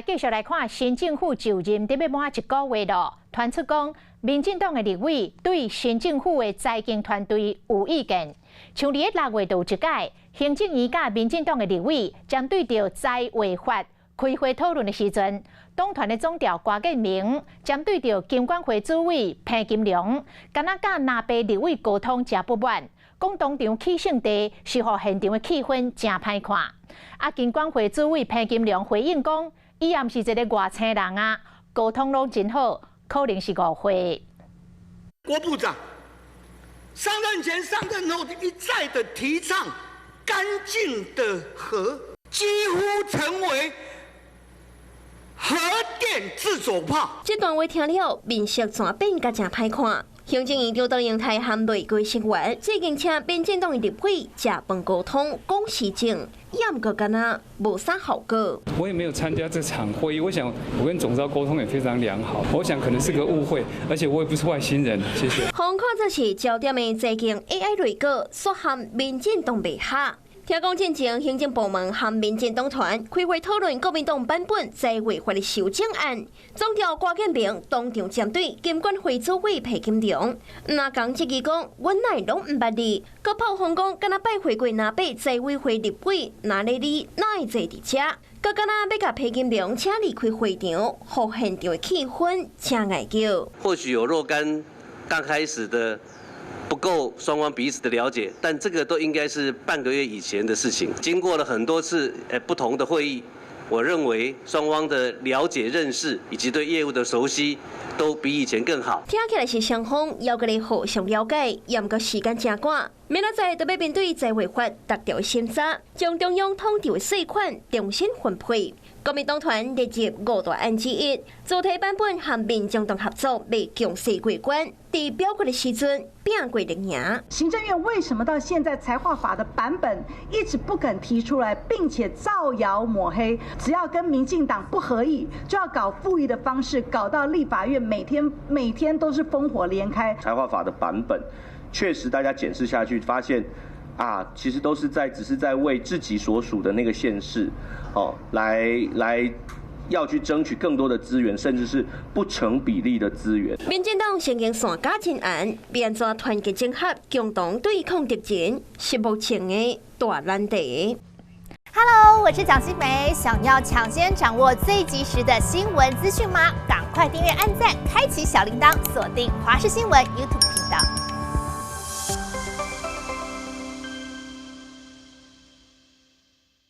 繼續來看新政府就任欲滿一個月囉，傳出講民進黨的立委對新政府的財經團隊有意見。像佇咧6月就有一擺，行政院佮民進黨的立委針對著財衛法開會討論的時陣，黨團的總召郭建明針對著金管會主委彭金龍，敢若佮藍白立委溝通誠不滿，講當場起性地是予現場的氣氛誠歹看。啊，金管會主委彭金龍回應講，伊也毋是一个外星人啊，溝通攏真好，可能是誤會。郭部長上任前、上任後一再的提倡乾淨的核，幾乎成為核電自走炮。這段話聽了，面色轉變甲誠歹看。行政院長卓榮泰和內閣成員最近請民進黨的立委食飯溝通講時政，也毋過敢若無啥效果。我也沒有參加這場會議，我想我跟總召溝通也非常良好，我想可能是個誤會，而且我也不是外星人，謝謝。予看做是焦點的財經 AI 內閣，煞和民進黨袂合。聽講進前行政部門和民進黨團開會討論國民黨版本財衛法的修正案，總召郭建明當場針對金管會主委彭金龍，若講這句講，阮哪會攏毋捌你，閣炮轟講，敢若拜會過藍白財委會立委，哪咧你哪會坐佇遮？閣敢若欲共彭金龍請離開會場，予現場的氣氛誠礙叫。或許有若干剛開始的不夠雙方彼此的了解，但這個都應該是半個月以前的事情。經過了很多次不同的會議，我認為雙方的了解、認識以及對業務的熟悉都比以前更好。聽起來是雙方猶閣咧互相了解，也毋過時間誠趕，明仔載就欲面對財衛法逐條審查，將中央統籌的稅款重新分配。國民黨團列入五大案之一，主體版本和民眾黨合作未強勢過關，佇表決的時陣拚過力贏。行政院為什麼到現在財劃法的版本一直不肯提出來，並且造謠抹黑？只要跟民進黨不合意，就要搞附議的方式，搞到立法院每天每天都是烽火連開。財劃法的版本確實，大家檢視下去發現，啊，其實都是在只是在為自己所屬的那個縣市，哦，來要去爭取更多的資源，甚至是不成比例的資源。民進黨神經線加真絚，欲按怎團結整合，共同對抗敵人，是目前的大難題。 Hello，我是蔣新梅，想要搶先掌握最及時的新聞資訊嗎？趕快訂閱、按讚、開啟小鈴鐺，鎖定華視新聞 YouTube 頻道。